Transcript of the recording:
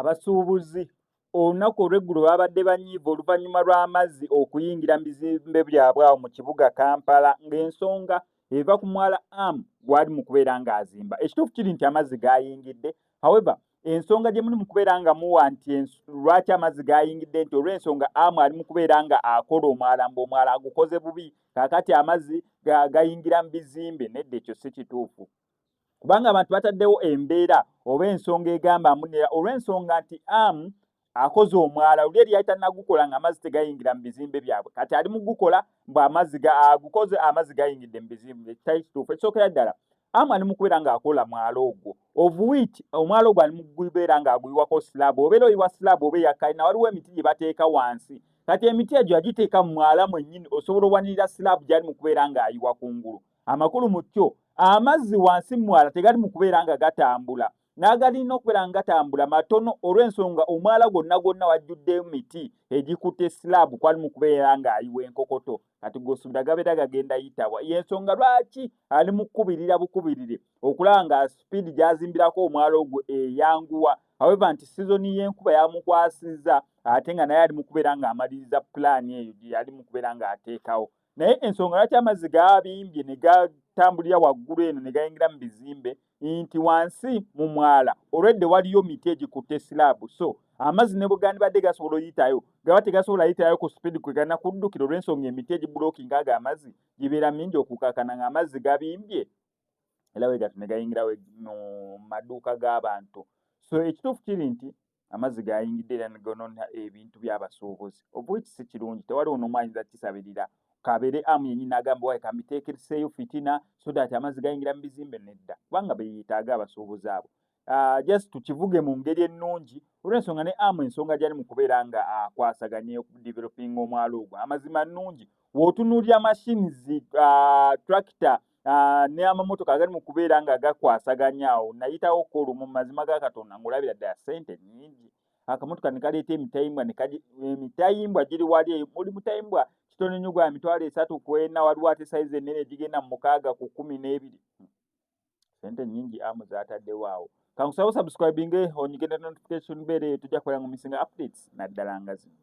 Abasuubuzi olunaku olw'eggulo babadde banyiivu oluvannyuma lw'amazzi okuyingira mu bizimbe byabwe awo mu kibuga Kampala, ng'ensonga eva ku mwala Am gwali mu kubeera ng'azimba. Ekituufu kiri nti amazzi gayingidde. However, ensonga gye muli mu kubeera nga muwa nti lwaki amazzi gayingidde, nti olw'ensonga Am ali mu kubeera nga akola omwala, mbu omwala agukoze bubi, kaakati amazzi gayingira mu bizimbe. Nedda, ekyo si kituufu, kubanga abantu bataddewo embeera oba ensonga egamba amunera olw'ensonga nti Am akoze omwala luli eri yali tannagukola nga amazzi tegayingira mu bizimbe byabwe. Kati ali mu gukola, mbu amazzi agukoze, amazzi gayingidde mu bizimbe. Kitali kituufu. Ekisookera ddala, Am ali mu kubeera ng'akola mwala ogwo, of which omwala ogwo ali mu gubeera ng'aguyiwako slab. Obeera oyiwa slab oba eyakalina, waliwo emiti gye bateeka wansi. Kati emiti egyo yagiteeka mu mwala mwennyini, osobola owanirira slab gy'ali mu kubeera ng'ayiwa kungulu. Amakulu mu kyo, amazzi wansi mu mwala tegali mu kubeera nga gatambula, n'agalina okubeera nga gatambula matono, olw'ensonga omwala gwonna gwonna wajjuddemu miti egikutte slab kwali mu kubeera ng'ayiwa enkokoto. Kati gweosuubira gabeera gagenda yitabwa. Yensonga lwaki ali mu kukubirira bukubirire okulaba nga sipiidi gy'azimbirako omwala ogwo eyanguwa. However, nti sizoni y'enkuba yamukwasizza, ate nga naye ali mu kubeera ng'amaliriza pulaani eyo gye yali mu kubeera ng'ateekawo. Naye ensonga lwaki amazzi gabimbye ne gatambulira waggulu eno ne gayingira mu bizimbe, nti wansi mu mwala olwedde waliyo miti egikutte slab, so amazzi ne bwe gandibadde gasobola oyitayo, gaba tegasobola yitayo ku sipiidi kwe galina kuddukira, olw'ensonga emiti egiblockinga ago amazzi gibeera mingi, okukakana ng'amazzi gabimbye era we gato ne gayingira mu maduuka g'abantu. So ekituufu kiri nti amazzi gayingidde era ne gonoona ebintu by'abasuubuzi, of which si kirungi. Tewaliwo n'omu ayinza kukisabirira, kabeere Amu yennyini agamba waye kamiteekereseeyo fitina so that amazzi gayingira mu bizimbe. Nedda, kubanga beyeetaaga abasuubuzi abo. Just tukivuge mu ngeri ennungi, olw'ensonga ne Amu ensonga gyali mu kubeera nga akwasaganya okudevelopinga omwala ogwo, amazima nnungi. W'otunuulira machines, tractor ne amamotoka agali mu kubeera nga gakwasaganya awo, nayitawo olumu, mu mazima ga Katonda, ng'olabira ddala ssente nnyingi. Akamotoka ne kaleeta emitayimbwa, emitayimbwa giri wali eyo, muli mutayimbwa kitono nnyo gwa 340,000. Waliwo ate sayizi ennene egigenda mu 6 ku 12. Sente nnyingi Amu zaataddewo awo. Kankusaba subscribinge, onyige ne notification bell eyo, tujja kubeera nga omissinga updates naddala nga zino.